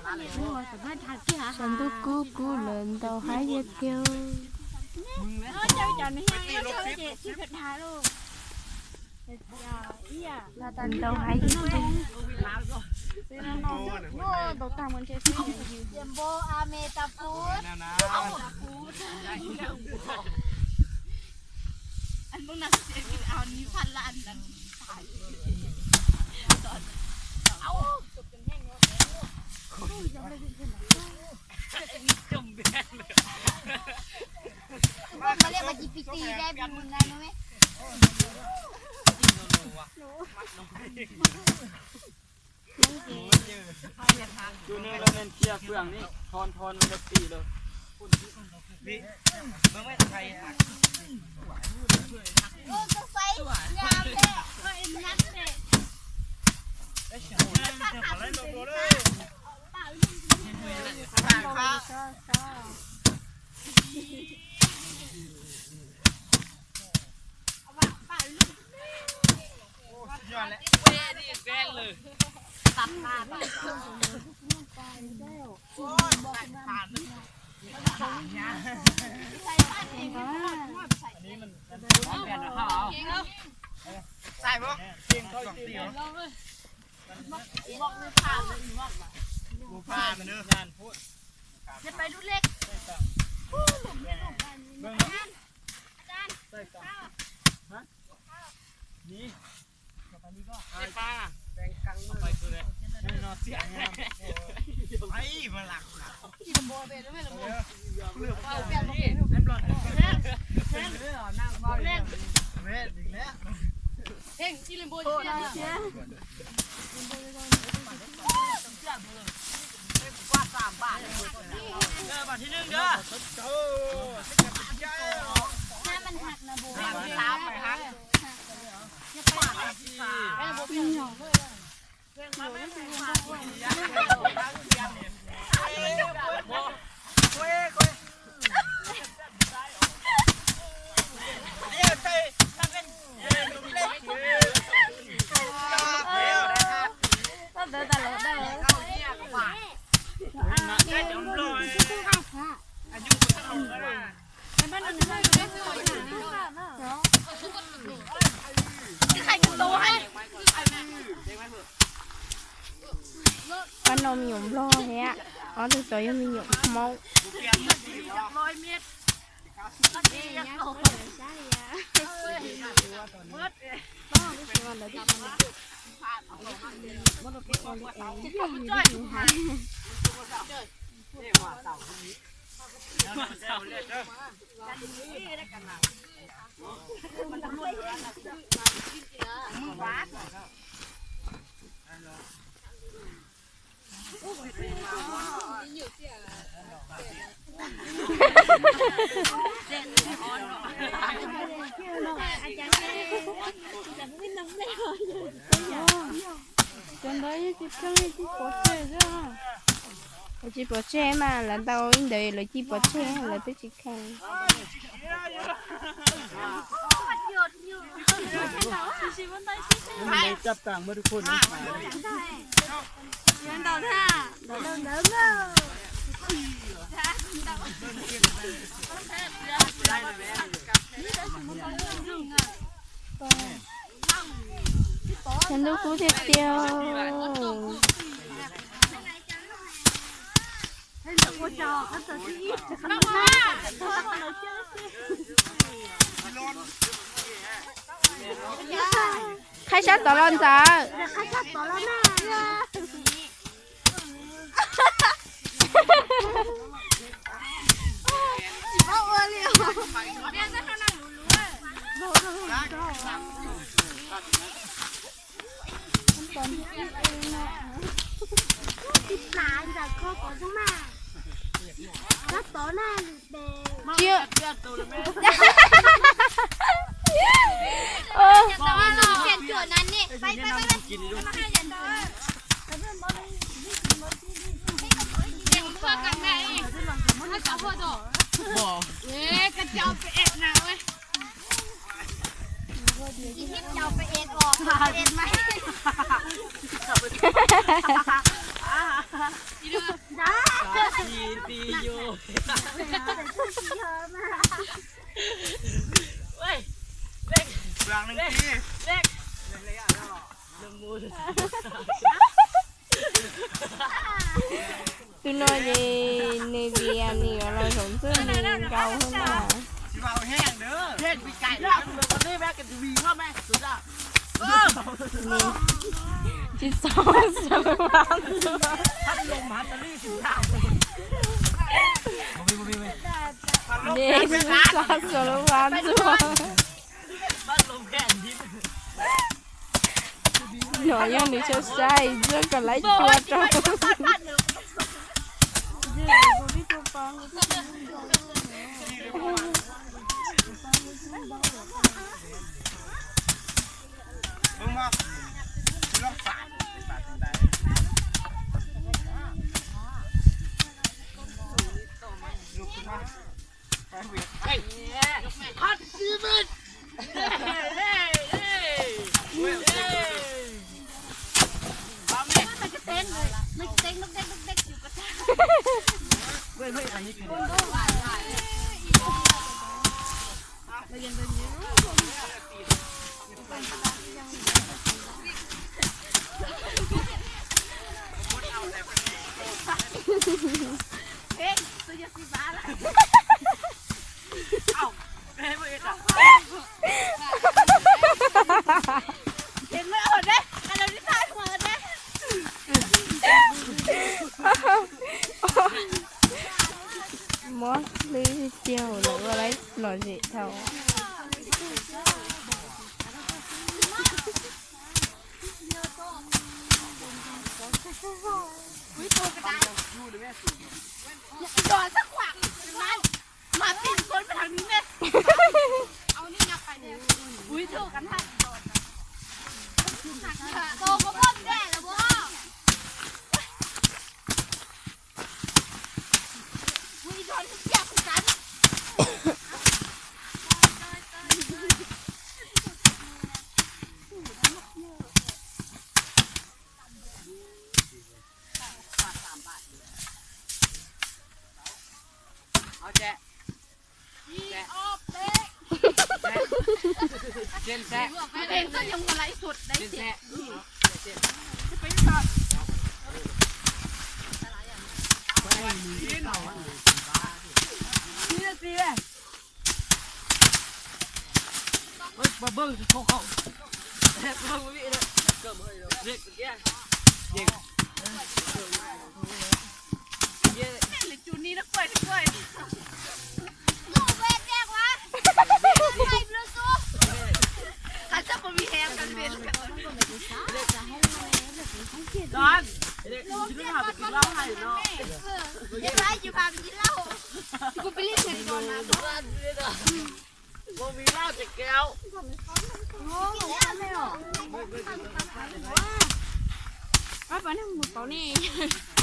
Saum ntuj kub kub lawm ntaus haib tiag tiag. Ntaus haib tiag tiag. Tus neeg lawv neeg cia fwam ni, thon thon lawv pim lawm. Pab no me nyuam nplog thiab, ob tug tod yog me nyuam Hmoob. Cov ntawd yeej tsis pheej, yeej tsis pov tseg xwb. Lawv tsis pov tseg mas lawv ntaus li ntawd lawv tsis pov tseg, lawv twb tsis kheev. Saum ntuj kub tiag tiag. Qhaib sab tod los ntxawm. Cia. Tus no ces nws tias nws yuav los zaum ntxuaj nws nkaus hwb na. Tsis txhob sawv ntxuaj. Ces tsis txhob sawv ntxuaj. No yog nws saib saib ntxuaj kom laib cua rau. Mob hlwb tiag lawm ua lom zem thaum.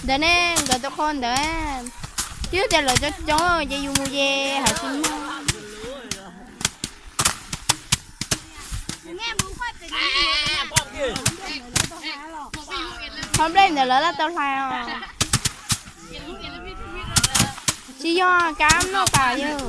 Ntawd ne, nkawd tus qhua ntawd, twb tias lawv coob coob ces yus mus ces hais tsis muaj. Qhov nplej ntawd lawv laj tau hlais os. Tsis yog kab noj tas yog.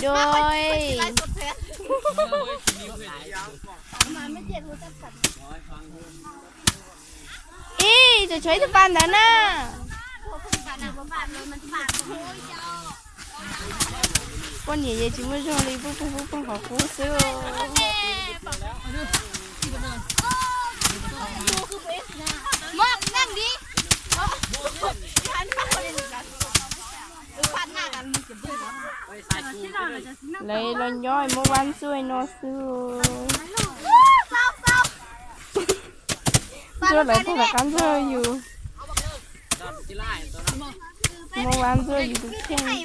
Dui. Ib, tseem tshuav ib tug pas ntawd na. Poj niam yeej tsis muaj zog li, pub pug pub pug qhov qub xwb. Lawv los nyob muab vab ntxuaj no xwb. Ntxuaj lawv tag lawv qab ntxuaj yus. Muab vab ntxuaj yus tus kheej.